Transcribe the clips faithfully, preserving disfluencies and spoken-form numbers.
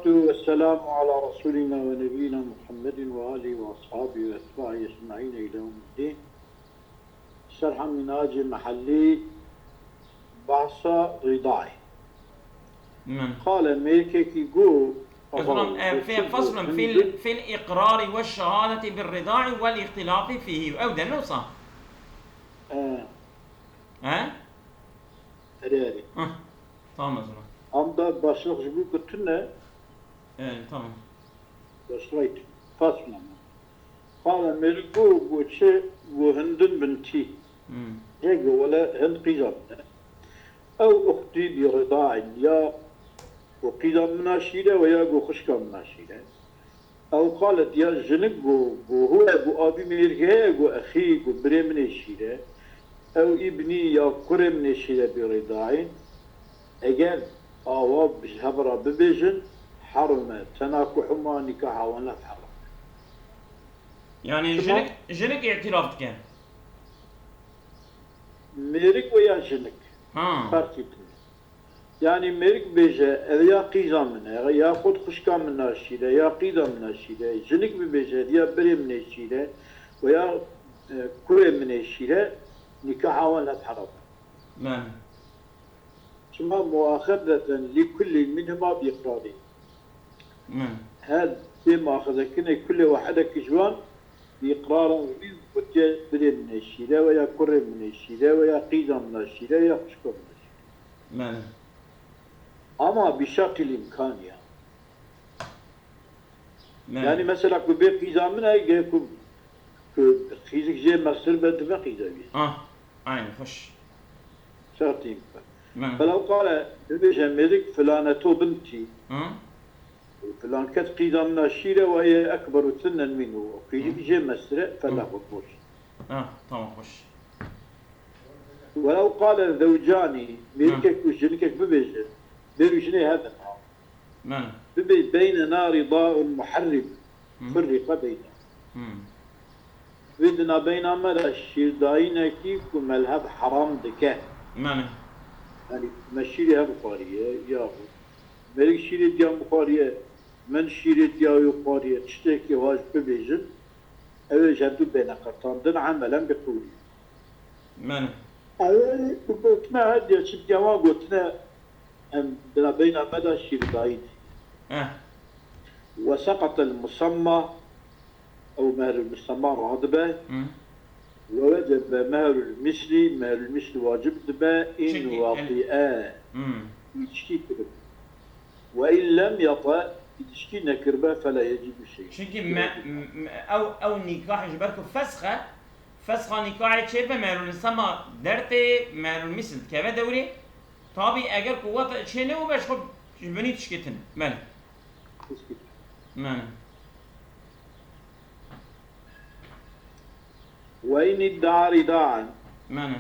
والصلاة والسلام على رسولنا ونبينا محمد وآله وأصحابه وأتباعه أجمعين إلى يوم الدين. شرح منهاج محلي، بحث رضاعي. من قال ميكي كيغو اضرب آه، في فصل في ال- في الإقرار والشهادة بالرضاع والاختلاف فيه أو دنوصة. آه. ها؟ Erê erê. Tamam o zaman. Em de başlıq ji bo ku tune Evet, tamam. başlayt. Fasma. Qala mêrik got, got çi, got hindin bin tî. Hmm. Yek got wele hind qîza min e. Ew uxtî bi ridain ya got qîza min a şîre we ya got xişka min a şîre. Ew qalet ya jinik got, got hû e got abî mêrikê heye got exî got birê min ê şîre. Ew îbnî ya kurê min ê şîre bi ridain. Eger awa bi ji hev re bibêjin, herim e. Tena ku hema nîkaha wan hev herim e. Yani Tamam. jinik, jinik itiraf dike. Mêrik we ya jinik. Ha. Ferqî tune. Yani mêrik bêje, ev ya qîza min e, ya xwe xwişka min a şîre, ya qîza min a şîre. Jinik bibêje, ev ya birê min ê şîre, we ya, e, kurê min ê şîre, nîkaha wan hev herim e. Ben. Çima muaxezeten li kullin minhuma bi iqrarî. Ben. Her tê muaxezekirinê kulê wahidekî ji wan bi iqrara wî gotiye birê min ê şîre we ya kurê min ê şîre we ya qîza min a şîre ya xwişka min a şîre. Ben. Ama bi şertil îmkan ya. Ben. Yani mesela ku bê qîza min e, gê ku, ku qîzik jê mestir be dibe qîza wî. Ah, aynı hoş. Şertil îmkan. Ben. Felew qale bibêje mêrik filaneto bintî. Ha? Filan kes qîza min a şîre we ye ekberu sinnen minhu. Qîzik jê mestir e, felehu boş. Ha, tamam hoş. Welew qale zewcanî, mêrikek û jinikek bibêje, mêr û jinê hev in ha. Ben. Bibê beynena ridaun muherrim, Hı. furriqa beyne. Hmm. Vê di nabeyna me de şîrdayînekî ku me li hev heram dike. Ben. Yani me şîrê hev xwariye, ya mêrik şîrê diya min xwariye, min şîrê diya wî xwariye, tiştekî wa ji bibêjin, ew ê ji hevdû bêne qirtandin emelen bi qewlî. Ben. Ew ê bi gotina her diya çi diya wan gotine em di nabeyna me de şîrdayî ne. Eh. Ve seqatel musamma, ew mehrul musamma radibe. Hı. Ve wecebe mehrul misli, mehrul misli wacib dibe, in Çünkü wati'e. Hmm. İlişki kirib. Ve in lem yata, ilişki nekirbe, fela yecibu şey. Çünkü me, me, ew, ew nikah ji ber ku fesxe, fesxa nikahê çêbe mehrul musamma dertê mehrul misl dikeve dewrê. Tabi eger ku wata çê ne û beş xwe ji binî tişkêtin. Belê. Ilişki. Belê. Ve in idda'a rida'an Belê.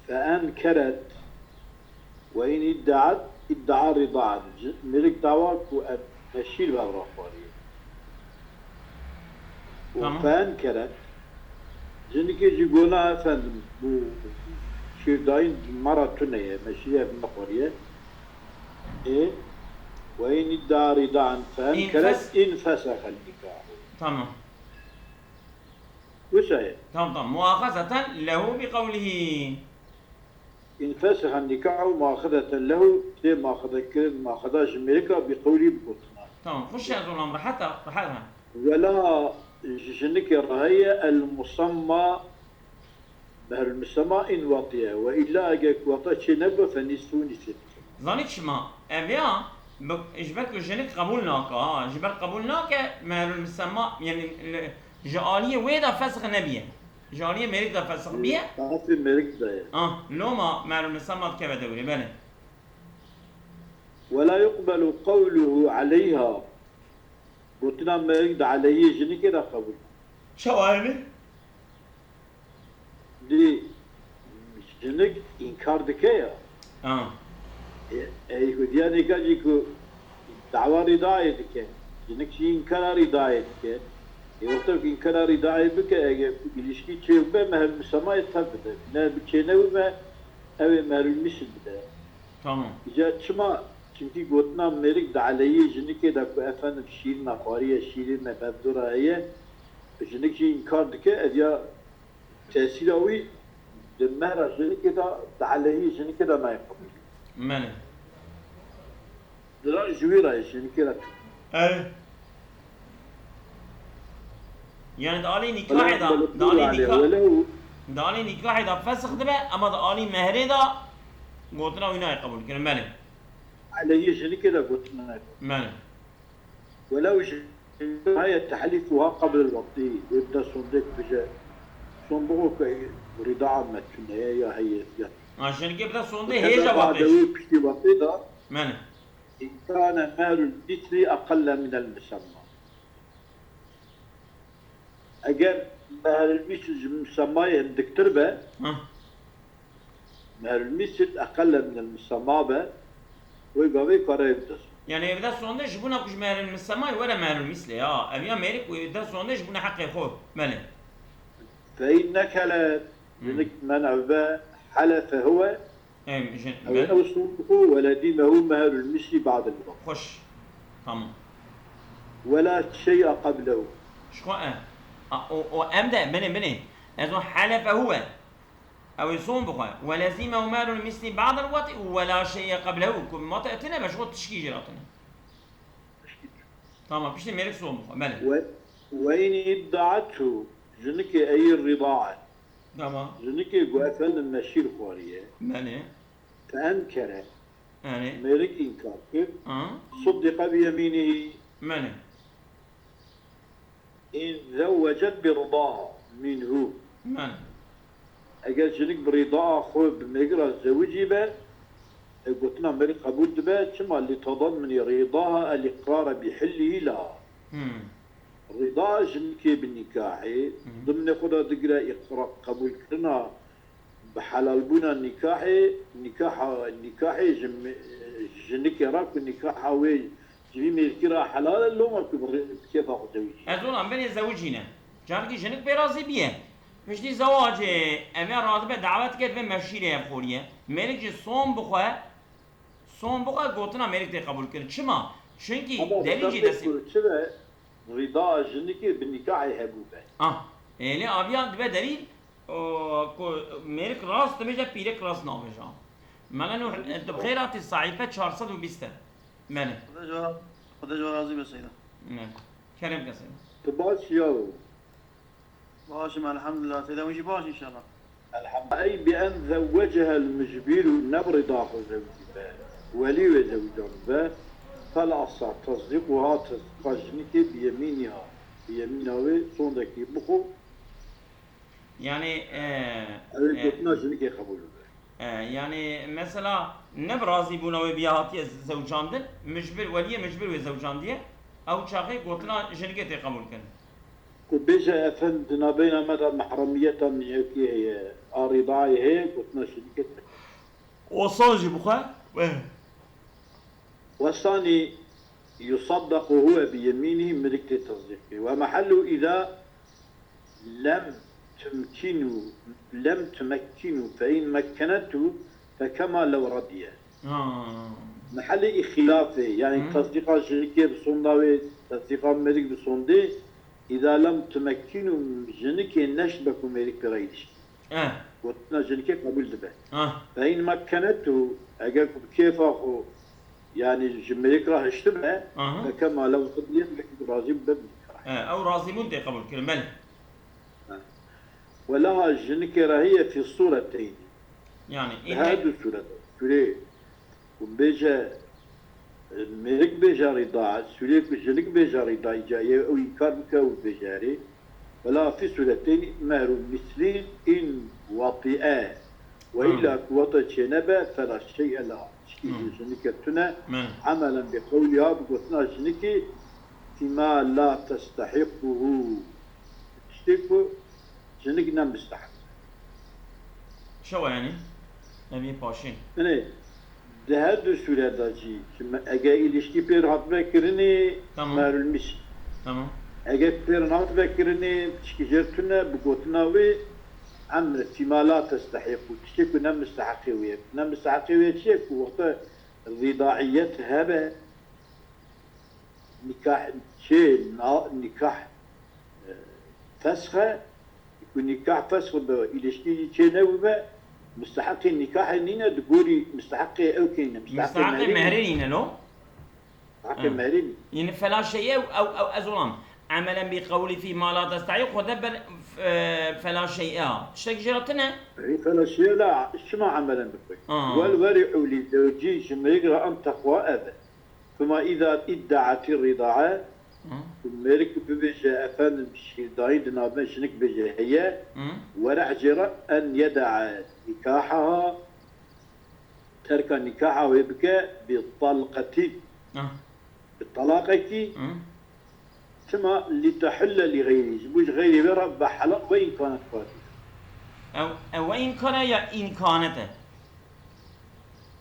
fe enkeret ve in iddaat idda'a rida'an. Mêrik dawa ku em meşîr ve raxwarî. Tamam. Fe enkeret. Jinikê jî gona efendim bu şîrdayîn mara tune ye, meşîr ev nexwariye. E, ve in idda'a rida'an fe İn enkeret fes- in fesexel nikahu. Tamam. Wisa ye. Tamam, tamam. Muahazeten lehu bi kavlihi. In fesexen nikahu muahazeten lehu, tê muahaze kirin, muahaza ji mêrika bi qewlî bi gotina. Tamam. Hoş ya zolam, rahat, rahat. Wela ji jinikê re heye el musamma, mehrul musamma in watiye. Ve illa eger ku wata çê nebe fe nisfu nisf. Zanî çima? Ev ya, bi- ji ber ku jinik qebûl nake, ha. Ji ber qebûl nake, mehrul musamma, yani, li- ji aliyê wê de fesx nebiye. Ji aliyê mêrik de fesx biye. Tarafê mêrik de ye. Ah, loma mehrul musamma dikeve dewrê, belê. Ve la yuqbelu qewluhu aleyha. Gotina mêrik di aleyhê jinikê de qebûl. Çawa yani? Di jinik înkar dike ya. Ha. E, e, Yahûdiyanê ka jî ku dawa rîdayê dike. Jinik jî înkara rîdayê dike. E, wexta ku înkara rîdayê bike, eger ku ilişkî çêbibe, mehrul musammayê tev bide. Ne bi çê nebibe, ew ê mehrul misl bide. Tamam. Îca çima Çimkî gotina mêrik di aleyhê jinikê de ku efendim şîrîna xwariye, şîrîn me bevdora heye, jinik jî înkar dike, ev ya tesîra wî di mehra jinikê de, di aleyhê jinikê de nayê qebûl. Mene. Di ra ji wî re jinikê re. Erê. Yani di alî nikahê de, di alî nikah, di alî nikahê de fesix dibe, ama di alî mehrê de gotina wî nayê qebûl kirin. Belê. Aleyhê jinikê de gotina nayê. Belê. Welew ji heye tehlîfuha qebl el-wetî, wê bide sondê ku bije, son bixwe ku rîdaa me tune ye ya heye ya. Ha, jinikê bide sondê hêja wetê. Wê piştî wetê de. Belê. İn kâne mehrul misli aqelle minel musemma. Eger mehrul misl ji musemmayê hindiktir be, Hah. mehrul misl eqelle minel musemma be, wê gavê kare bide sondê. Yani evde sonde ji bûna ku ji mehrul musemmayê were mehrul mislê, ya. Ev ya mêrik û evde sonde ji bûna heqê xwe. Belê. Fe in nekele, Hmm. jinik men'e be, helefe huwe, Em, jin, Ew, ben ew sûn bixwe, we lezîmehu mehrul misli ba'del wet. Xweş. Tamam. Wela şey'a qeblehu. Ji xwe, e. A, o, o em de, binê, binê. Ez o helefe huwe. Ew ê son bixwe. Ve lezîmehu mehrul misli ba'del wet û wela şey'e qeblehu. Ku mate etine be, ji xwe tişkî jê re tine. Tamam, piştî mêrik son bixwe. Belê. Ve, ve in iddaathu, jinikê eyî rîdae. Tamam. Jinikê ku efendim me şîr xwariye. Belê. Fe enkere. Yani. Mêrik înkar kir. Ha. Suddiqe bi yemînihî. Belê. In zewwecet bi ridaha minhu. Belê. Eger jinik bi rîdaa xwe bi mêrik re zewicî be, e, gotina mêrik qebûl dibe, çima li tadamminî rîdaha el îqrare bi hillihî la. Hmm. Rîda jinikê bi nîkahê, Hmm. dimnê xwe de digire îqrar qebûlkirina bi helalbûna nîkahê, nîkaha, nîkahê ji mi-, jinikê re ku nîkaha wê ji vî mêrkî re helal e, loma ku bi rê-, bi kêfa xwe zewicî. Ez ona binê zewicîne. Carkî jinik pê razî biye. Piştî zewacê, eve radibe dawet kir ve meşîrê ev xoriye. Mêrik ji son bixwe, son bixwe gotina mêrik tê qebûl kirin. Çima? Çunkî delîl jî destê. Çi be? Rîda jinikê bi nîkahê hebû be. Ah, êlê aviya dibe delîl, o, ku mêrik rast dibêje, pîrek rast nabêje. Mele Nuh, tu bi xêr hatî, saîfe çar sed û bîst e. Mele. Xwedê ji we, Xwedê ji we razî be Seyda. Ne. Kerem ke Seyda. Tu baş ya. Baş im, elhamdulillah. Seyda, hûn jî baş inşallah. Elhamdulillah. Ey bi en zewweceha el-mucbiru, ne bi rida xwe zewicî be. Welî wê zewicandin be. Fel asah tasdîquha, tasdîqa jinikê bi yemîniha. Bi yemîna wê sondekî bixwe. Yani, e, Ew ê e, gotina jinikê qebûl bibe. E, yani, mesela, ne bi razîbûna wê biya hatiye zewicandin, mucbir, weliyê mucbir wê zewcandiye, ew çaxê gotina jinikê tê qebûl kirin. Ku bêje, efendim, di navbeyna me de mehremiyeta nêkê heye, a rîdayê heye, gotina jinikê tê. O son jî bixwe. Wesanî yusaddequ huwe bi yemînî, mirik tê tesdîq kir. Ve mehellu îza lem tumkinu, lem tumekkinu fe in mekkenetu fe kema lew radiye. Ha. Mehelê îxilafê, yani Hı. tesdîqa jinikê bi sonda wê, tesdîqa mirik bi sondê, îza lem tumekkinu, jinikê neşbe ku mêrik pê re ilişkî. Eh. Gotina jinikê qebûl dibe. Ah. Fe in mekkenetu, eger ku bi kêfa xwe, yani ji mêrik re hiştibe, Aha. fe kema lew radiye, wekî ku razî bibe bi nîkahê. Eh, ew razîbûn tê qebûl kirin, belê. Welaha jinikê re heye fî sûreteyn. Yani, Li her du sûret. Sûrê ku bêje, e, mêrik bêje rîda, sûrê ku jinik bêje rîda, îca yê ew înkar bike û bêje erê. Wela fî sûreteyn mehrû mislî in wati'e. Ve Hmm. îlla ku wata çênebe, fela şey'e la. Tişkî Hmm. ji jinikê tune. Men. Emelen bi qewliha, bi gotina jinikê, fîma la testehiquhu. Tiştê ku jinik ne mistehaq. Çawa yani? Em yê paşê. Binê, di her du sûre de jî, ji me, ege îlişkî pêr hatbe kirinê, Tamam. mehrûl mîs. Tamam. Ege pêr hatbe kirinê, tişkî jêr tune, bi gotina wê, emre fîma la testehiqû, tiştê ku ne misteheqê wê ye. Ne misteheqê wê çi ye ku wexta rîdaiyet hebe, nikah çê, na-, nikah, e, fesh e, ku nikah fesh be, îlişkî jî çê nebûbe, musteheqê nikahê nîne, di gorî musteheqê ew kê nîne, musteheqê Mistahaqê mehrê nîne. Mehrê nîne lo? Musteheqê Ha. mehrê nîne. Yanî felaşeye ew, ew, ew ez olam. Emelen bi qewlî fî ma la testahî xwe de ber, e, felaşeye. Tiştek jê re tine? Ey felaşeye la çima emelen bikwe? Ha. Wel werî ewlî zewcî ji mêrik re em texwa ev e. Fima îza îddeatî rîdae, Hı. mêrik bibêje, efendim, şîrdayîn di navbên jinik bêje heye, Hı. were ecêra en yedae nikahaha, terka nikaha wê bike bi talqetî, Ah. bi talaqekî, Hı. çima li tehulle li xeyrî, ji bo ji xeyrî wê re be helal ve imkanet katibe. Ew, ew ve imkane ya imkanete?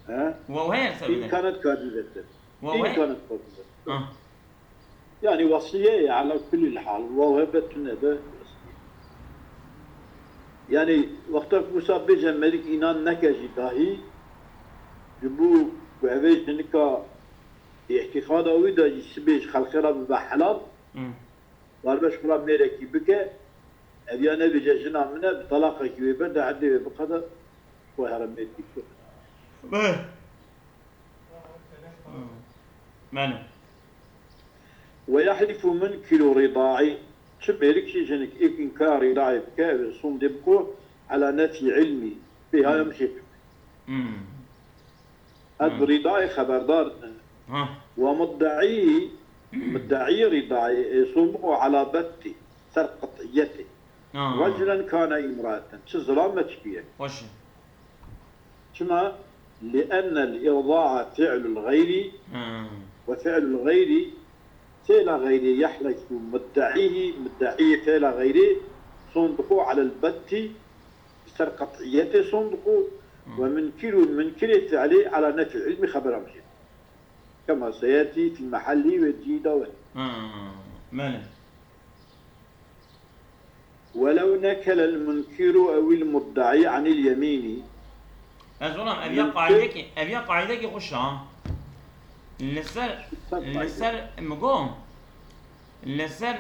He? Waw heye ser bide. İmkanet katibe. Waw heye? İmkanet katibe. Ah. Yani wasiye ye, ala kulli hal. Waw hebe tune be wasiye. Yani wexta ku wisa bêje merik înan neke jî dahî, ji bo ku evê jinika îtîqada wî de jî sibê ji xelqê re bibe helal, Hmm. Barbe ji xwe re mêrekî bike, ev ya nebêje jina min e, bi talaqekî wê be, de eddê wê biqede, xwe here mêrkî bike. Be. Hmm. Bele. Ve yahlifu munkiru rîdaî, çi mêrik jî jinik êk înkara rîdaî bike, ew ê sûndê bixwe, ala nefî ilmî, pê haya Hmm. min jê bike. Hmm. Ez Hmm. bi rîdayê xeberdar dibim. Ha. Wa muddeî, muddeî rîdayê ê sûn bixwe ala bettî, ser qet'iyetê. Ha. Reculen kane imraeten. Çi zilam e, çi pîrek. Xweş e. Çima? Li ennel îrdaa fi'lul xeyrî Ha. ve fi'lul xeyrî, fêla xeyrî yehleku muddeîhî, muddeî fêla xeyrî sûn bixwe alel bettî, Ser qet'iyetê sondiqo Hmm. ve munkir û munkirê fi'lê ala nefî ilmî xebera min jê. Kema seyetî fî mehellî ve cî da ve. Ha, bele. Welew nekelel munkiru ewil muddaî anil yemînî. Ez olam, ev ya Munkir- qaîdekî, ev ya qaîdekî xweş a. Li ser, Ser li qaîde. ser, mi got, li ser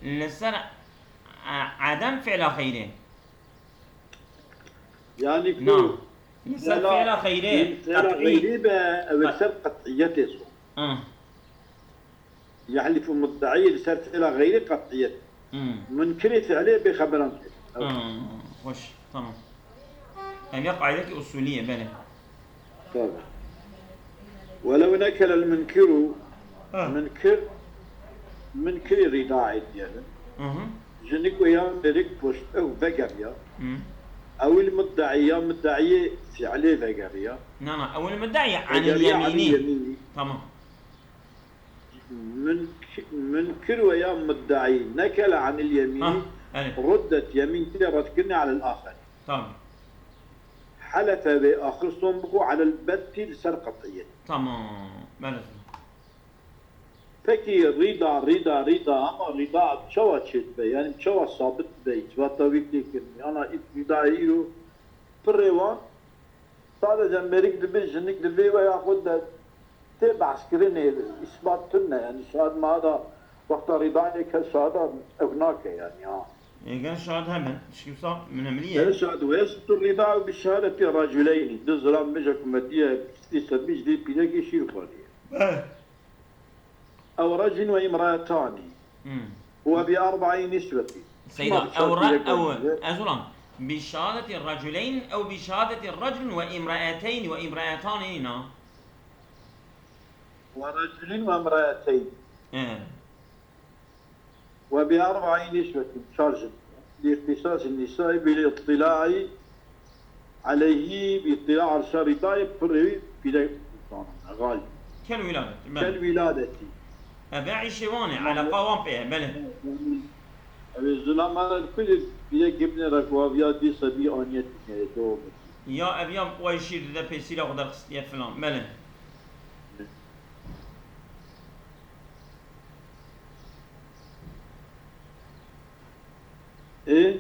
Li ser, e, edem fi'la xeyrê. Yani ku Na. Li ser fi'la xeyrê, fi'la qet'î. Xeyrê be, ew Qet- ser qet'iyetê so. Hı. Yahlifu muddaî li ser fi'la xeyrê qet'iyet. Hı. Munkirê fi'lê bê xeberan kir. Hı, xweş, tamam. Ev ya qaîdekî usulî ye, belê. Tabii. Welew nekelel munkiru, Ha. munkir, munkirê rîdaê diyelim. Hı hı. Jinik û ya mêrik poşt ew vegeriya. Hı. Ewil muddaî ya muddaîyê fiilê vegeriya. Na, na, ewil muddaî anil Vegeriya anil yemînî. yemînî. Tamam. Munk-, munkir we ya muddaî nekele anil yemînî, Ha, evet. ruddet yemîn tê redkirinê alel axer. Tamam. Helefe wê axir son bixwe alel bettî li ser qet'iyet. Tamam. Belê. Pekî rîda, rîda, rîda, ama rîda çawa çêdibe? Yani çawa sabit dibe? Îsbata wî tê kirin. Yana ît rîda îro pirê wan Sadece mêrik dibê, jinik dibê ve yaxud de tê behskirinê, îsbat tune, yani şahid ma da wexta rîdayê kes şahida ew nake yani ha. Êger şahid hebin, tişkî wisa min hemilî ye. Gere şahid wê tu rîda bi şehadetî reculeynî, du zilam bêje ku me diye pîstî sebî ji dê pîrekê şîr xwariye. Eh. Ew racin ve imraetanî. Hmm. Ve bi erba'î nisvetî. Seyda, Çima bi ew çar ra-, pîrek ew, bêje? Ez olam. Bi şehadetî raculeyn ew bi şehadetî racul ve imraeteyn ve imraetanî na. Ve raculin ve imraeteyn. He. Ve bi erba'î nisvetî. Çar jin. Li îxtîsasî nisayî bil îttilâi Aleyhî bi îtîla arşa rîdayê pirê pîrek zanin, xalî. Kel wîladetî, belê. Kel wîladetî. Eve îşê wan e, eleqa wan pê ye, belê. Ev ê zulama re kulî pîrek gibnê re ku aviya dîsa bî aniye tîne, dewam etî. Ya ev ya wayî şîr dide pêsîra xwe derxistiye filan, belê. Ê?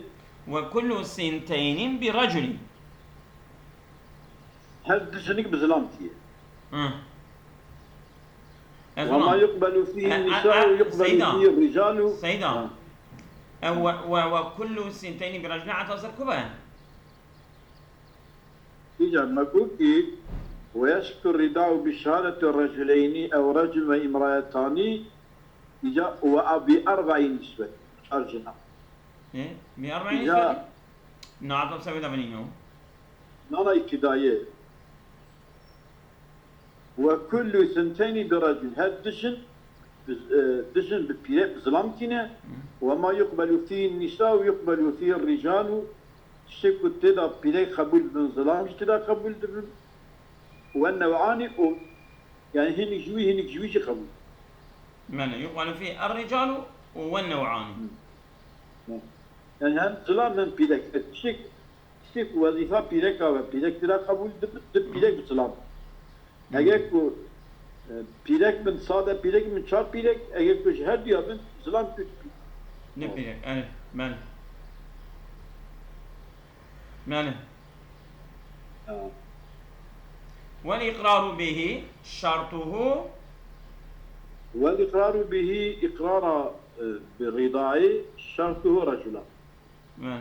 Ve kullu sinteynin bi raculin. her du jinik bi zilam tîye. Hı. Ez وما ona. يقبل فيه E, e, النساء e, يقبل Seyda. فيه الرجال. Seyda. Ha. E, we, we, we kullu sinteyni bi raclin ata ser ku be? Îca me got kî, ويسقط الرضاع بشهادة رجلين أو رجل وامرأتان. Îca وبأربع نسوة. Çar jina. E, bi arbaîn Îca- nisbetî? Na, ata ser wê de binîno. Nana îtidayê. وكل ثنتين برجل. Her du jin, e, du jin bi pîrek, bi zilam tîne. وما يقبل فيه النساء يقبل فيه الرجال. Tiştê ku tê de pîrek qebûl dibin, zilam jî tê de qebûl dibin. والنوعان û, yani hinek ji wî, hinek ji wî jî qebûl. Belê, يقبل فيه الرجال والنوعان. Hı. Yani hem zilam hem pîrek. Tiştê Tiştê ku wezîfa pîreka be, pîrek tira qebûl dibin, di pîrek bi zilam. Eger ku, e, pîrek bin, sade pîrek bin, çar pîrek, eger ku ji her duya bin, zilam tu pîrek. Ne pîrek, erê, belê. Belê. Ha. والإقرار به شرطه. والإقرار به إقرارا, e, bi rîdayê şertuhu racula. Belê.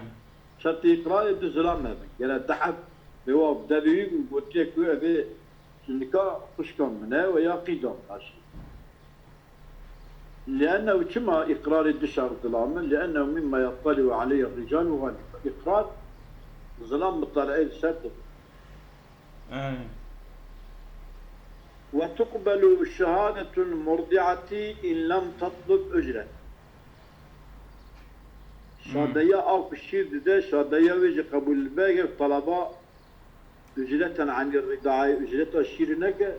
Şertê îqrarê du zilam hebin. Gere dehf lê wa devî û gotiye ku ev ê jinika xwişka min e we ya qîza min e. لأنه, çima îqrarê du şert zilam in? لأنه مما يطلع عليه الرجال غالبا. Îqrar zilam mitale'ê li ser dibin. Aynen. وتقبل شهادة المرضعة إن لم تطلب أجرة. Şadeya a ku şîr dide, şadeya wê jî qebûl dibe, eger talaba ücreten anî rîdaê, ücreta şîrî neke,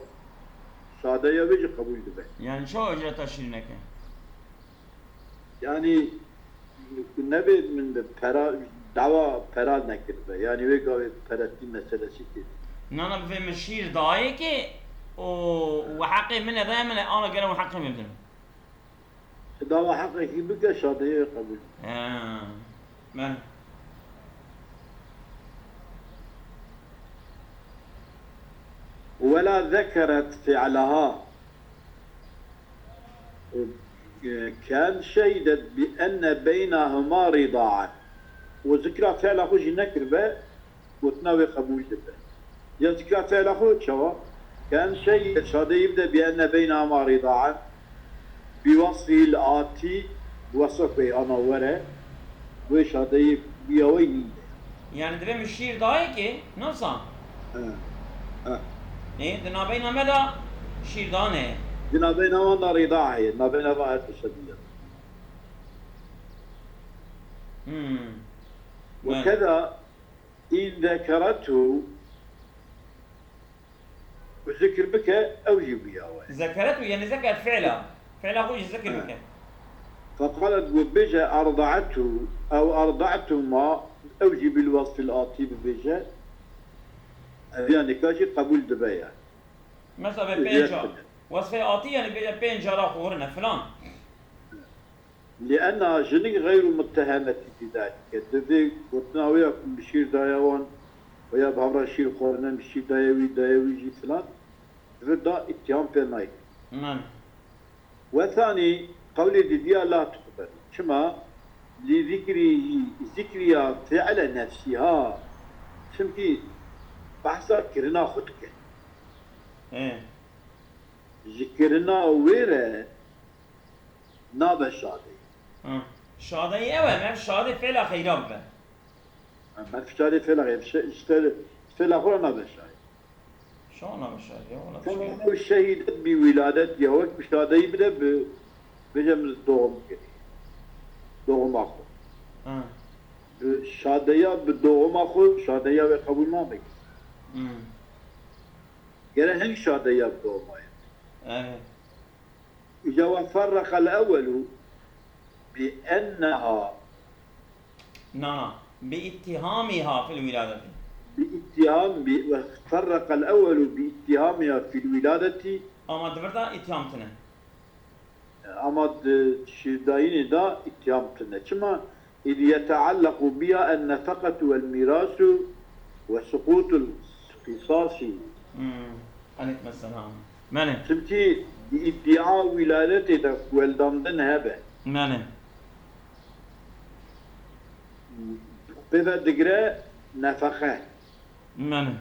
şadeya wê jî qebûl dibe. Yani çawa ücreta şîrî neke? Yani, ku nebê min bi pera, dawa pera nekiribe. Yani wê gavê peretî meselesî tê. Nana bi vê min şîr dayê ki û we heqê min e, dayê min e, ana gere we heqê min bidin. Dawa heqekî bike, şadeyê wê qebûl. He. Ben. ولا ذكرت فعلها. كأن شهدت بأن بينهما رضاعا. Û zikra fi'la xwe jî nekiribe, gotina wê qebûl dibe. Ya zikra fi'la xwe çawa? كأن شهدت, şadeyî bide, بأن بينهما رضاعا بوصفه الآتي, bi wesfa ku ana were, wê şadeyî bûya wê nîne. Yani divê min şîr dayê ki, nasa? He. He. Ê, di navbeyna me de şîrdan heye. Di navbeyna wan de rîda heye, navbeyna van her tişt heye. Hmm. وكذا إن ذكرته, ku zikir bike, ew jî bûya we. Zekeretu, yani zeker fi'la. Fi'la xwe jî zikir bike. فقالت, got, bêje, أرضعته أو أرضعتما, ew jî بالوصف الآتي bibêje. Ev ya nika jî qebûl dibe ya. Mesela be pênc, wesfê atî, yani bêje pênc cara xorine filan. لأنها, jinik, غير متهمة بذلك. Di vê gotina wê ya ku min şîr daye wan, veya bi hevra şîr xwarine min şîr daye wî, daye wî jî filan, di vir da îttiham pê nayê. Belê. وثاني, qewlê didiya لا تقبل. Çima? لذكره, zikriya fi'le nefsiha. Çimkî behsa kirina xwe dike. Ê. Ji kirina wê re nabe şadê. Ha. Şadeyî ew e, me şadê fêla xeyra bibe. Ha, me şadê fêla xeyra, şe-, işte fêla xwe nabe şadê. Şo nabe şadê, ya wala. Tamam, ew şehîdet bi wîladet ya, wek bi şadeyî bide bi, bêje min doğum kirî. Doğuma xwe. Ha. Bi şadeya bi doğuma xwe, şadeya wê qebûl nabe. Hmm. Gere hin şadeya bi doğuma ye. Evet. Îca وفرق الأول بأنها. Na, na. باتهامها في الولادة. باتهام, bi, وفرق الأول باتهامها في الولادة. Ama di vir de îtiham tune. Ama di şîrdayînê de îtiham tune. Çima? إذ يتعلق بها النفقة والميراث وسقوط ال-, Qisasî. Hmm. Aleykum selam. Mene. Çimkî di îddia wîlaletê de ku weldandin hebe. Mene. Pê ve digire nefeqe. Mene.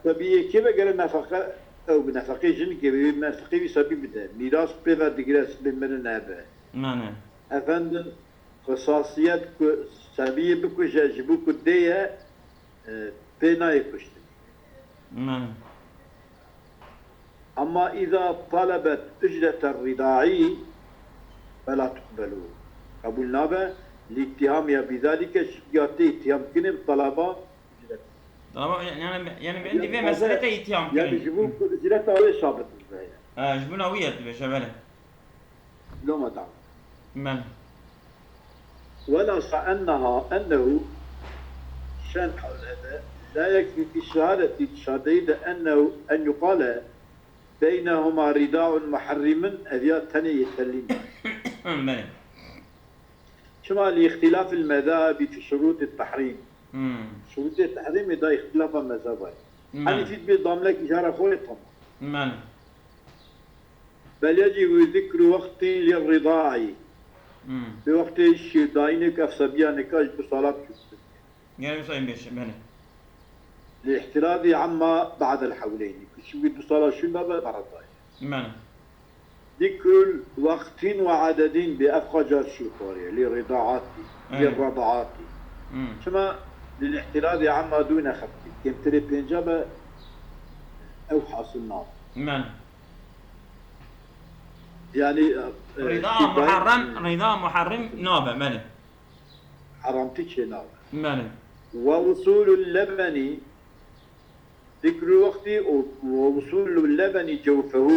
Sebiyê kê ve gere nefeqe, ew bi nefeqê jinikê ve, nefeqê wî sebî bide. Mîras pê ve digire sibê mirin hebe. Mene. Efendim, qisasiyet ku sebiyê bikuje ji bo ku dê ye, e, pê nayê kuştin. Mene. Ama îza talebet ücrete ridaî fela tuqbelu. Qebûl nabe, lîttihamiya bîzalîke, çimkî ya tê îttiham kirin bi talaba ücret. Tamam, yani, yani ben divê meselê te îttiham Yani kirin. Ji bo ku ücreta wê sabit bibe. Ha, ji bona wî ye dibêje, belê. Loma da. Mene. ولا صح أنها، أنه، شان حول هذا، لا يكفي في شهادة الشهادين أنه، أن يقال بينهما رضاع محرم، ev ya tenê yeterlî nîne. Belê. Çima لاختلاف المذاهب في شروط التحريم. Hmm. Şurutê tehrîmê de îxtilafa mezheba ye. Mene. Henîfî dibê damlek îcara xwe ye, tamam. Mene. بل يجب ذكر وقت للرضاع. Hmm. Bi wextê şîrdayînê ku ev sebiya nika ji du sala biçûk. Yani sayın beşim, belê. لاحتراز عما بعد الحولين. Ku çimkî du sala şûn nabe, bereda ye. Mene. ذكر وقت وعدد بأفقى جار شو قارية للرضاعات، Evet. للرضعات. Hmm. Çima للاحتراز عما دون خمس. Kêmtirê pênca be ew hasil nabe. Mene. Yani e, Rida şîrdayîn- muharrem, rida muharrem nabe, belê. Haramtî çê nabe. Belê. ووصول اللبن ذكر وقت ووصول اللبن جوفه.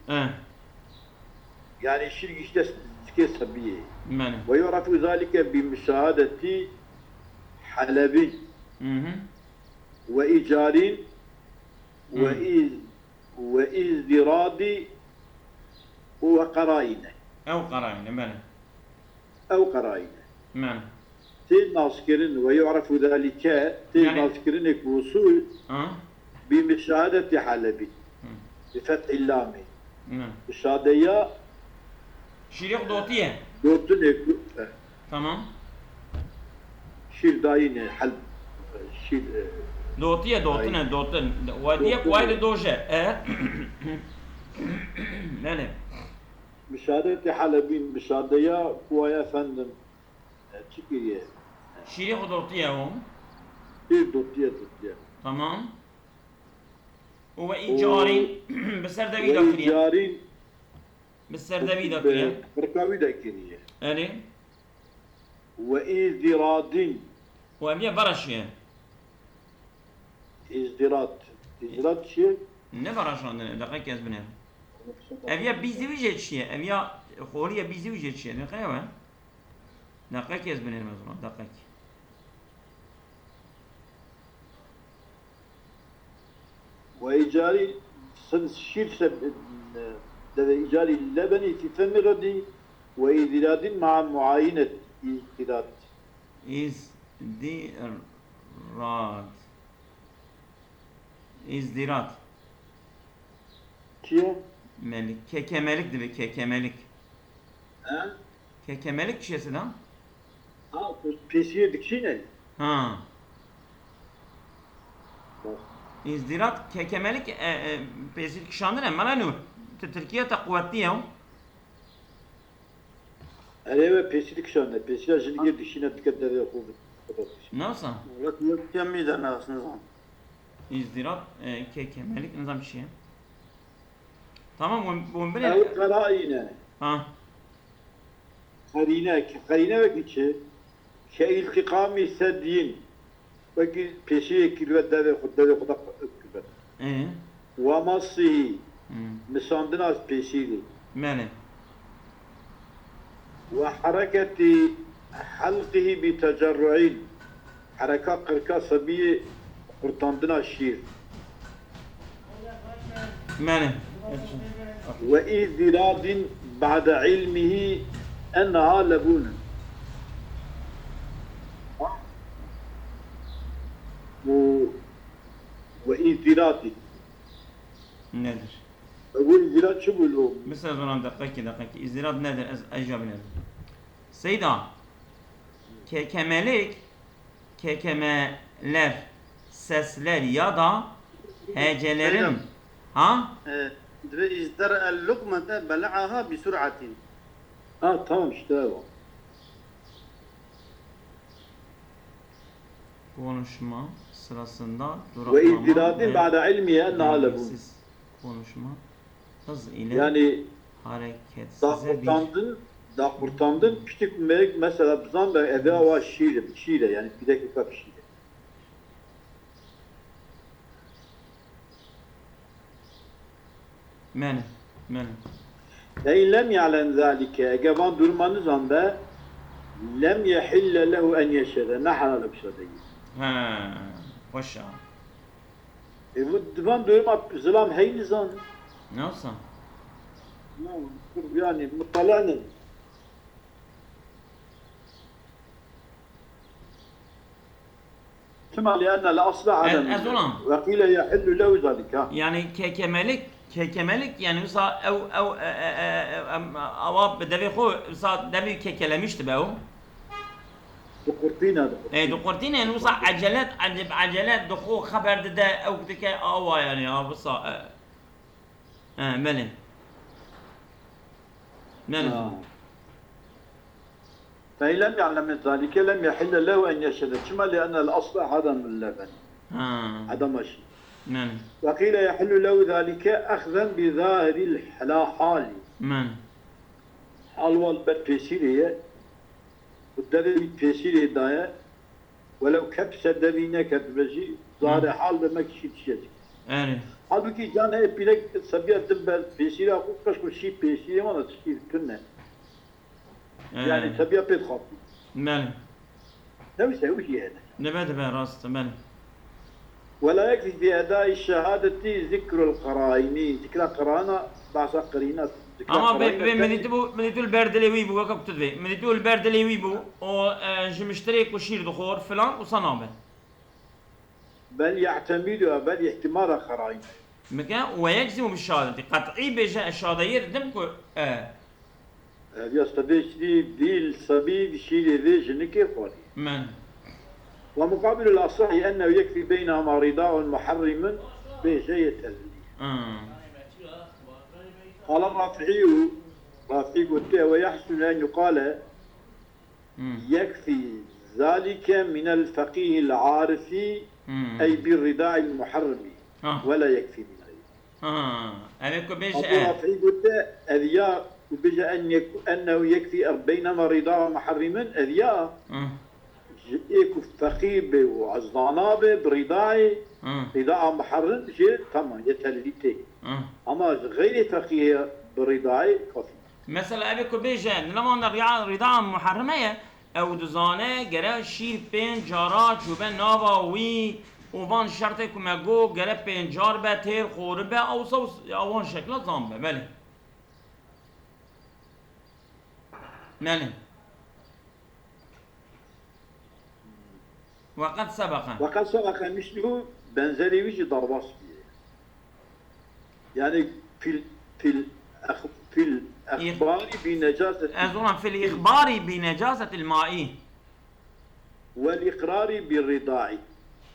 Eh, Yani şîr gişte zikê sebiyê. belê. ويعرف ذلك بمشاهدة حلب Mhm. وإيجار Hmm. وإز وإزدراد وقرائن. Ew qaraîne, belê. Ew qerayîne. Mene. Tê naskirin, ويعرف ذلك, tê Yani- naskirinê ku وصول Ha? بمشاهدة حلب. Hı. بفتح اللام. Mene. Muşadeya Şîrê xwe dotiye. Dotinê ku, eh, Tamam. şîr dayînê, hel, şîr, eh, Dotiye, dotine, dotin. Wadiye kuayê li doje. E? Belê. Muşadetê Helebîn, muşadeya kuaya efendim, eh, çi kiriye? Şîrê xwe dotiye o. Şîr dotiye, dotiye. Tamam. Û we îcarîn bi ser devî de kiriye. Îcarîn Bi ser devî de kiriye. Qirka wî de kiriye. Erê. Ve îzdiradîn. Û ev ye vereşiye. Îzdirat. Îzdirat çi ye? Ne vereşandine, deqek ez binêrim. Ev ye bîzîwîjê çi ye? Ev ya xorî ye bîzîwîjê çi ye? Deqek ew e. Deqek ez binêrim ez ona, deqek. Ve îcarî sin şîr se-, devê îcarî lebenî fî femî redî ve îzdiradîn ma'a muayinet îzdirat. Îzdirat. Îzdirat. Çi ye? Melik. Kekemelik dibe, kekemelik. He? Kekemelik çi ye Sedam? Ha, pêsiyê dikişîne. Ha. Bak. Îzdirat, kekemelik, e, e, pêsî dikişandin e. Mela Nûr, tu Tirkiye te quwetî ye. Erê we pêsî dikişane. Pêsîya jinekê dikişîne dike devê xwe bi-, xwe dikişîne. Ne wisa? Wek yek yemî de nas nizam. Îzdirat, e, kekemelik, nizam çi ye? Tamam, hûn, hûn Ew binê. qerayîne. Ha. Qerîne, ke-, qerîne wekî çi? Ke îltîqamî sedîn. Wekî pêşiyekî li we devê xwe, devê xwe de qe-, qe-, E. Ve masî, Hmm. misandina pêşîrî. Mene. Ve hereketî helqihî bi tecerruîn. Hereka qirka sebiyê qurtandina şîr. Mene. Ve îzdiradîn ba'de ilmihî enneha lebûnin. Ve, ve Nedir? Bu izdirat çi bû lo? Mesela zoran deqekî, deqekî. İzdirat nedir? Ez, ez cevabı nedir? Seyda, kekemelik, kekemeler, sesler ya da hecelerin, Seyda. Ha? E, Divê izdera el-lukmete bela'aha bi sur'atin. Ha, tamam işte o. Konuşma sırasında ve izdiratin ba'de ilmi enneha lebun. Konuşma hız ile yani hareketsize bir daqurtandin, daqurtandin, piştî ku mêrik mesela bizan be, eve awa şîr e, şîr e, yani pîrekê ka şîr e. Mene, mene. Fe in lem ya'lem zalike, eger van duruma nizan be, lem yehille lehu en yeşhede, ne helal e bi şadeyî. Ha, xweş e. E, bu divan duruma zilam hey nizan. Ne olsa? Yani, mutala ne? Çima? Li enne l-asla adem. Ez, ez olam. Ve qîle yehillu lehu zalika. Yani kekemelik, kekemelik yani wisa ew, ew, e, e, e, e, em, awa bi devê xwe wisa devê kekelemiş dibe ew. Diqurtîne, diqurtîne. E, diqurtîne yani wisa ecelet, eceb, ecelet dixwe xeber dide ew dike awa yani ya wisa, e. He, belê. Belê. Ha. Fe in lem ya'lem zalike lem yehille lehu en yeşhede. Çima? Li enne l-asla adem l-leben. Ha. Adem aşî. Belê. Ve qîle yehillu lehu zalike ehzen bi zahiril hela hali. Belê. Hal wal ber pêsîrê ye. Û devê wî pêsîrê daye. Welew kepse devî neketibe jî, zarê hal demek şî dişiyecik. Erê. Halbukî can heye pîrek sebiya din ber pêsîra xwe, qeş ku şî pêsîrê wana şîr tune. Erê. Yani sebiya pê dixwazî. Belê. Ne wisa wî heye ne. Dibe, dibe, rast, belê. Wela yekfî fi edayî şehadetî zikrul qeraînî. Zikra qeraîna, bahsa qerîna, zikra qeraîna. Ama be, be, min dîtibû, min dîtibû li ber dilê wî bû, weke ku tu divê. Min dîtibû li ber dilê wî bû, o, e, ji mişterê ku şîr dixwar, filan, wisa nabe. Bel ye'temidu, bel ihtimala qeraîna. Mike, we yek zî û bi şadetî. Qet'î bêje, ez şadeyê didim ku, e, Ev ya stedê şîrî dîl sebî şîrê vê jinikê xwarî. Men. Ve muqabilul asahî ennehu yekfî beynehuma rîdaun muharrimun bêje yeterlî. Hmm. Qala Rafi'î û Rafi'î gotiye ve yehsunu en yuqale Hmm. yekfî zalike minel feqîhil arifî Hmm. ey bir rîdail muharrimi Ha. ve la yekfî minel. Ha, ev ê ku bêje, Abu eh. Rafi'î gote, ev ya ku bêje en yek-, ennehu yekfî er-, beynema rîda ve muharrimin, ev ya Hı. ji ê ku feqî be û zana be bi rîdayê, Hı. rîda a muharrim jê tamam, yeterlî tê. Hı. Ama ji xeyrê feqî bi rîdayê kafî. Mesela ev ê ku bêje, di nava de rîda, rîda muharrime ye, Ew dizane gere şîr pênc cara çûbe nava wî û van şertê ku me got gere pênc car be, têr xoribe, ewsa û s-, ya wan şekla zan be, belê. Belê. Weqet sebeqe. Weqet sebeqe misluhu, benzerî wî jî derbas bûye. Yani fil, fil, ex-, fil Îx-, exbari bi necaset. Ez ona fil îxbari bi necasetil maî. Wel iqrari bi ridai.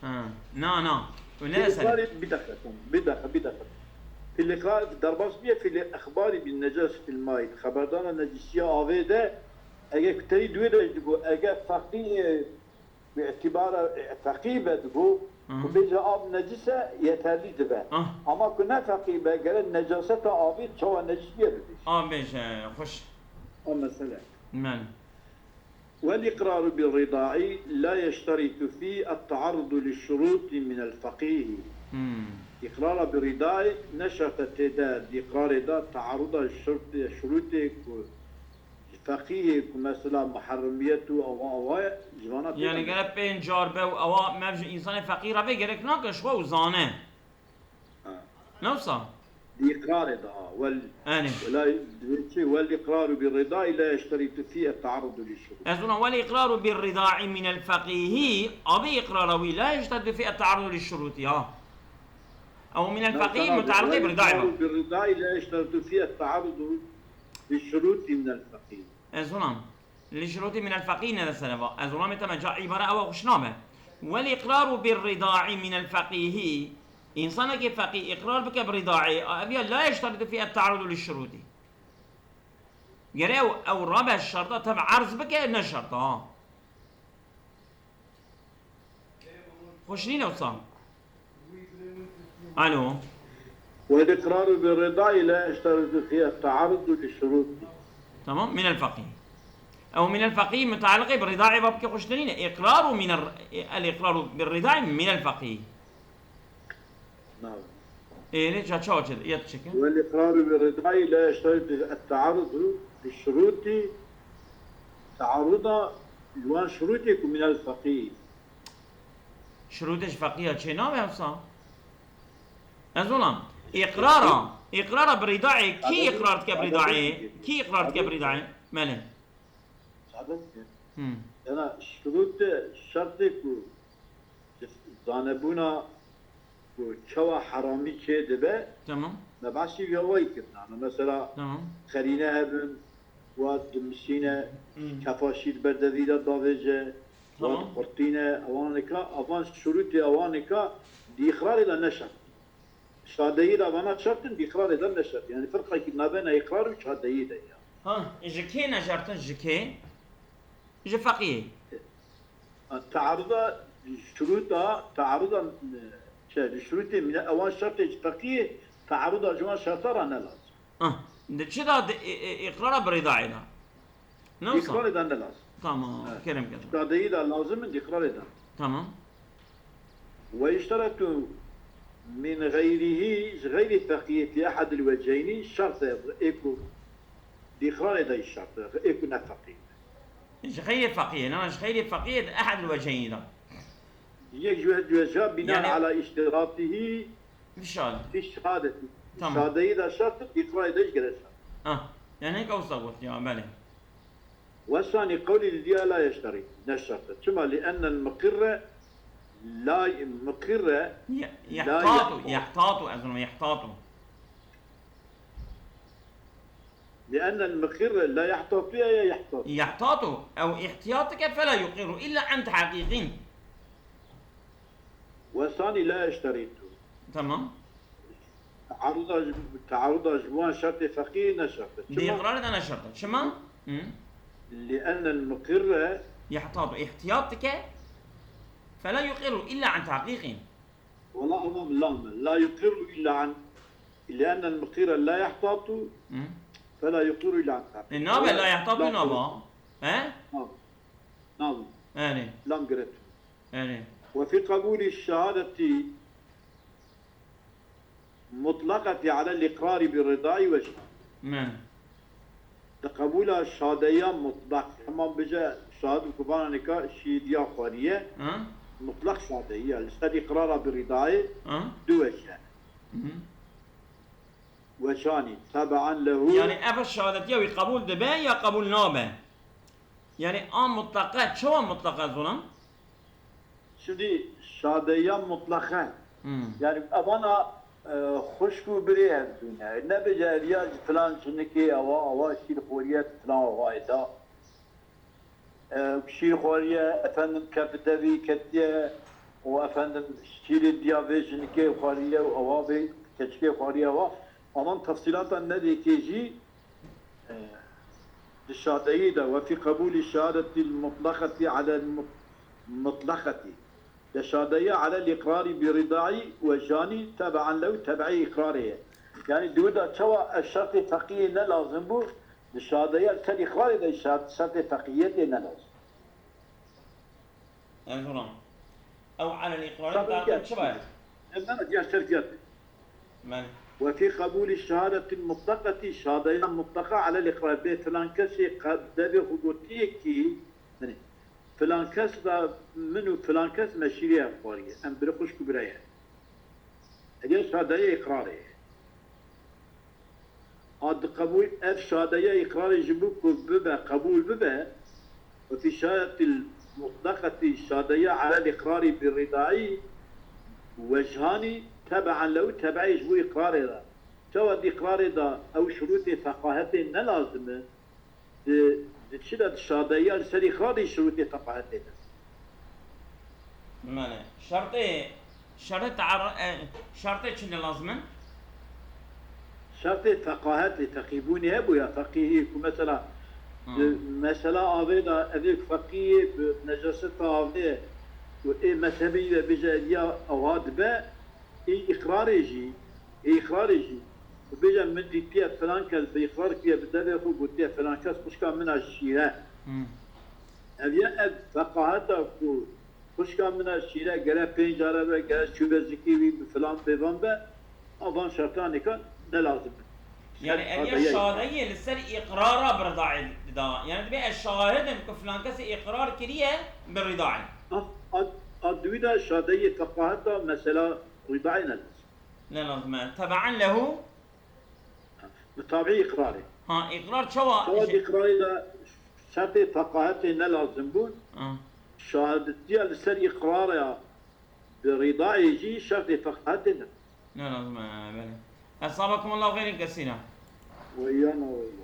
Ha, na, na. O ne Fil eseri? Iqrari, bir dakika, tamam. Bir dakika, bir dakika. Fil iqrari, derbas bûye fil exbari bi necasetil maî. Xeberdana necisiya avê de, eger kuterî duê de digo, eger feqî, Bi îtibara, e, feqî be digo, Hı hı. ku bêje av necis e, yeterlî dibe. Ah. Ama ku ne feqî be, gere necaseta avê çawa necis bûye bibêje. Av bêje, xweş. O mesele. Belê. Wel iqraru bi ridai la yeşteritu fî et-taarrudu li şurûtî minel feqîhî. Hmm. Îqrara bi ridai ne şert e tê de, di îqrarê de taarruda şurt-, şurûtê ku Ji feqîhê ku mesela muharremiyet û awa awa ye, ji vana tê Yani de. Gerek pênc car be û awa mev ji însanê feqîr re bê, gerek nake ji xwe û zane. Ha. Ne wisa? Di îqrarê de, ha, wel, Enê. welay, divê çi? Wel iqraru bi ridai la yeşteritu fî et-taarrudu li şurût. Ez ona wel iqraru bi ridai minel feqîhî, abi iqrara wî la yeşteritu fî et-taarrudu li şurûtî, ha. Ew min el-feqî mutealliqî bi ridayê ve. Bi ridayê la yeşteritu fî et-tearrudu li şurûtî min el-feqî. Ez zonam. Li şurûtî min el-feqî ne de sereva. Ez zonam ê te me ca îbare ewa xweş nabe. Wel-îqraru bi ridayî min el-feqîhî. Însanekî feqî îqrar bike bi ridayê, a ev ya la yeşteritu fî et-tearrudu li şurûtî. Gere ew, ew rabe şerta tev erz bike, ne şerta ha. Xweş nîne wisa. Alo. والإقرار بالرضا لا يشترط فيه التعرض لشروطه. Tamam, min el-feqî. Ew min el-feqî mutealliqê bi ridayê ve bike xweş nîne. Îqraru min el-, el-îqraru bi ridayê min el-feqî. Navê. Ê, lê ça çawa çê, ya tu çêke? والإقرار بالرضا لا يشترط التعرض لشروط تعرض، ji wan şurûtê ku min el-feqî. Şurûtê ji feqîya çê nabe wisa? Ez zonam. Îqrara, îqrara bi ridayê, kî îqrar dike bi ridayê? Kî îqrar dike bi ridayê? Melê. Sadet. Hmm. Yana şurût, şertê ku zanebûna ku çawa heramî çê dibe, Tamam. me behsî vî awayî kirin. Ana mesela Tamam. xerîne hebin, wa dimisîne, Hmm. kefa şîr berdevî de davêje, wa Tamam. diqurtîne, ewanika, avan şurûtê ewanika di îqrarê de ne şert. Şadeyî de vana şert in, di îqrarê de ne şert. Yani firqekî navbeyna îqrar û şadeyî de ya. Ha, ji kê ne şert in, ji kê? Ji feqiyê. Tearuda şuruta, tearuda, e, şey, şurutê mine, ewan şertê ji feqiyê, tearuda ji wan şerta ra ne lazim. Ah, di çi da di, e, e, îqrara bi rîdayê de? Ne wisa? Îqrarê de ne lazim. Tamam, Evet. kerem, kerem. Şadeyî de lazim in, îqrarê de. Tamam. ويشترط من غيره, ji xeyrê feqiyê fi ehad el-weceyni şert e, ê ku di îqrarê de şert e, ê ku ne feqiyê. Ji xeyrê feqiyê, ne, ji xeyrê feqiyê di ehad el-weceyni de. Yek ji weh, ji weh bina Yani ala iştiratihi Fi şahade. fi şehadeti. Tamam. Şahadeyî de şert e, îqrarê de jî gere şert. Ha, yani hek ew sa got ya, belê. Wesanî qewlî li diya la yeşterî, ne şert e. Çima? Li ennel muqirre la, muqirre Ye-, la yehtatu, yehtatu. yehtatu, ez dinim yehtatu. Li ennel muqirre la yehtatu ya, ya yehtatu. Yehtatu, ew ihtiyat dike, fela yuqirru illa an tahqiqin. Wesanî la yeşterîtu. Tamam. Tearuda ji, tearuda ji wan şertê feqiyê ne şert e. Çima? Di îqrarê de ne şert e. Çima? Hı. Li ennel muqirre Yehtatu, ihtiyat dike. Fela yuqirru illa an tahqiqin. Wala ama lam e. La yuqirru illa an. Li ennel muqirre la yehtatu. Hı. Fela yuqirru illa an tahqiqin. E, nabe la yehtatu Lam nabe. He? Nabe. Nabe. Yani. Lam giret. Yani. Ve fi qebûlî şehadetî mutlaqetî alel îqrarî bi rîdayî weç. Men. Di qebûla şadeya mutlaq, hema bije şahid û ku vana nika şîdiya xweriye, Ha? mutlaq şadeyiya, li ser îqrara bi rîdayê Ha? du weç hene. Hı. Weçanî, tebean lehu. Yani ev şahadetiya wî qebûl dibe ya qebûl nabe? Yani a mutlaqe, çawa mutlaqe zonam? Şimdi şadeya mutlaqe. Hmm. Yani evana, e, xwişk û birê hevdû ne. Nebêje ev ya ji filan jinikê ewa, ewa şîr xweriye filan awayê da. E, şîr xweriye, efendim, kevdevî ketiye û efendim şîrê diya vê jinikê xweriye û ewa vê keçikê xweriye ewa. Aman tefsîlata nedêkê jî, e, di şadeyî de, ve fî qebûlî şehadetil mutlaqetî alel mut-, mutlaqetî. De şadeya alel îqrarî bi rîdayî wecanî tebean lew tebeî îqrarê ye. Yani di wida çawa ev şertê feqiyê ne lazim bû, di şadeya ser îqrarê de şart, şertê feqiyetê ne lazim. Erzurum. Ew alel îqrarî Tabii ki. Çi baye? Em ne diğer şertiyat. Men. Ve fî qebûlî şehadetin mutlaqetî, şadeya mutlaqa alel îqrar bê filan kesê qe-, devê xwe gotiye ki, yani, filan kes da min û filan kes me şîrê ev xwariye. Em biri xwişk û bira ye. Eger şadeya îqrarê. A di qebûl, ev şadeya îqrarê ji bo ku bibe, qebûl bibe, ve fî şayetil mutlaqetî şadeya alel îqrarî bi rîdayî wecanî Tebe'en lehu, tebe'ê ji bo îqrarê de. Çawa di îqrarê de ew şurûtê feqahetê ne lazim e? Di, di çi de, di şadeyiya li ser îqrarê şurûtê feqahetê ne. Mane. Şertê, şertê te'ar-, e, şertê çi ne lazim in? Şertê feqahetê, feqîbûnê hebû ya feqîhî ku mesela Ha. di mesela avê de evê feqîhê bi necaseta avê û ê mezhebê wî ve bêje eliya ewa dibe, ê îqrarê jî, ê îqrarê jî û bêje min dîtiye filan kes bi îqrar kiriye bi devê xwe gotiye filan kes xwişka min a şîre. Hmm. Ev ya ev feqaheta ku xwişka min a şîre gere pênc care be, gere çûbe zikê wî bi filan bêvan be, a van şertanêka ne lazim in. Yani ev ya şadeyê li ser îqrara bi ridaê dida. Yani dibê ez şahid im ku filan kesê îqrar kiriye bi ridaê. A, a, a duwî de şadeyê feqaheta mesela ridaê ne lazim. Ne lazim e. Tebe'en lehu. Bi tabiî îqrarê. Ha, îqrar çawa? Çawa di îqrarê de şertê feqahetê ne lazim bûn. Ha. Şahidetiya li ser îqrara bi rîdayê jî şertê feqahetê ne. Ne lazim e, belê. Esabakumullahu xeyrin kesîra. Ve iyana ve iyana.